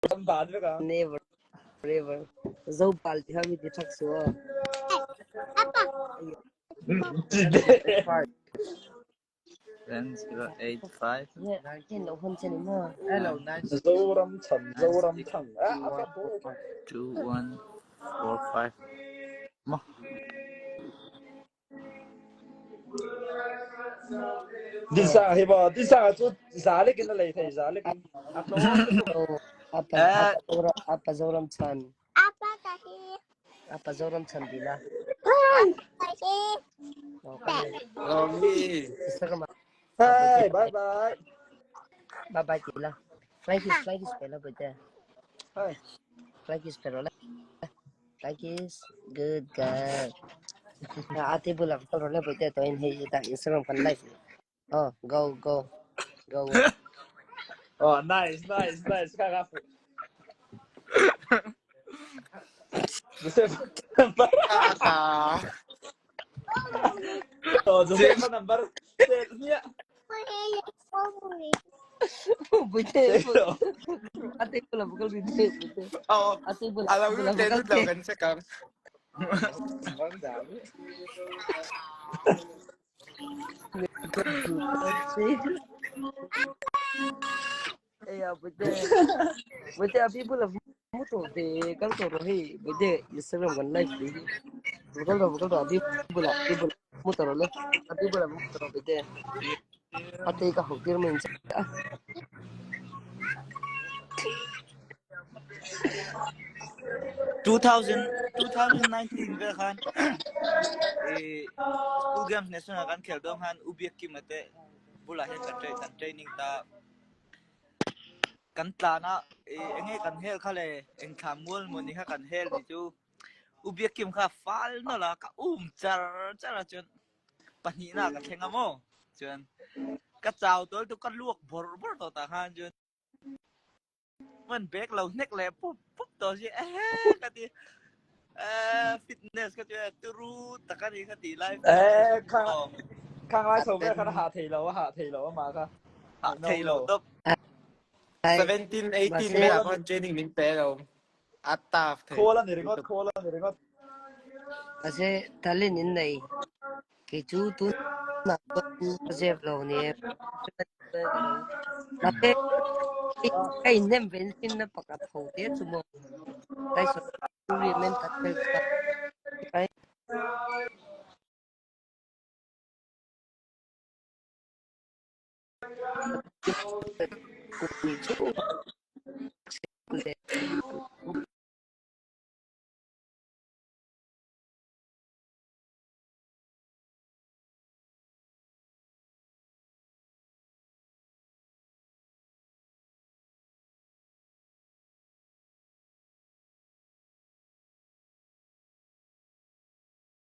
Kan ban vek a. Never ever. Zobal ti kha mi ti ṭhak su aw. Five. 10 0 8 5. Ken lo hon chen ma. Hello, 9 6 Zoram chhan, 9 Zoram 6 thang. Ah, 2 a 1 ka bo. 2 1 4 5. Ma. Dinsang hi maw Dinsang ah cu zalik in a lei thei zalik in a tlawm Oh, apa Eh, apa Zoram apa Zoram chan. Apa tahi? Apa Zoram chan dila. Tahi. Oh, kan. Romi. Instagram Hey, bye bye. Bye bye tila. Flying kiss, flying kiss pela bete. Hey. Flying kiss pero la. Flying kiss. Good girl. Ate bula kal role bete to in hei ta Instagram kan live. Oh, go go. Go. Oh, nice, nice, nice. Kaka fu. Joseph number. Ah. Oh, Joseph number. Nia. Bete. Ate bula kal bete. Oh, Ate bula alam bula mo, kal tenut daw kan sa kam. Ang dami. Eh, bete. Bete abi bula muto de kal to rohi bete Instagram kan live de. Bukal ro bukal ro abi bula abi bula muto ro le. Abi bula muto ro bete. Ate ka hokir men cha. 2000 2019 vel khan eh school games national kan khel dong han ubiak kim ate bula hian kan tra- kan training ta kan tlana eh enge kan hel kha le eng thla mual mo ni kha kan hel ni chu ubiak kim kha fal no la ka um char char a chuan pahnih na ka thleng a mo chuan ka chau tol tu ka luak bor bor to ta khan chuan man bek lo hnek le pup pup to si eh ka ti eh fitness ka ti turu takani ka ti lai Eh, khang khang lai so ve kha ha thei lo ha thei lo ma kha. ha thei lo top Ai 17, 18 Mase- may ako training min pero at tough. Khola ni ringot, khola ni ringot. Ase talin in nei. Ke chu tu na zep lo ni. Mase kai nem ven sin na pakat ho te chu mo. Tai so ri men tat pel ka. Ai ni chu.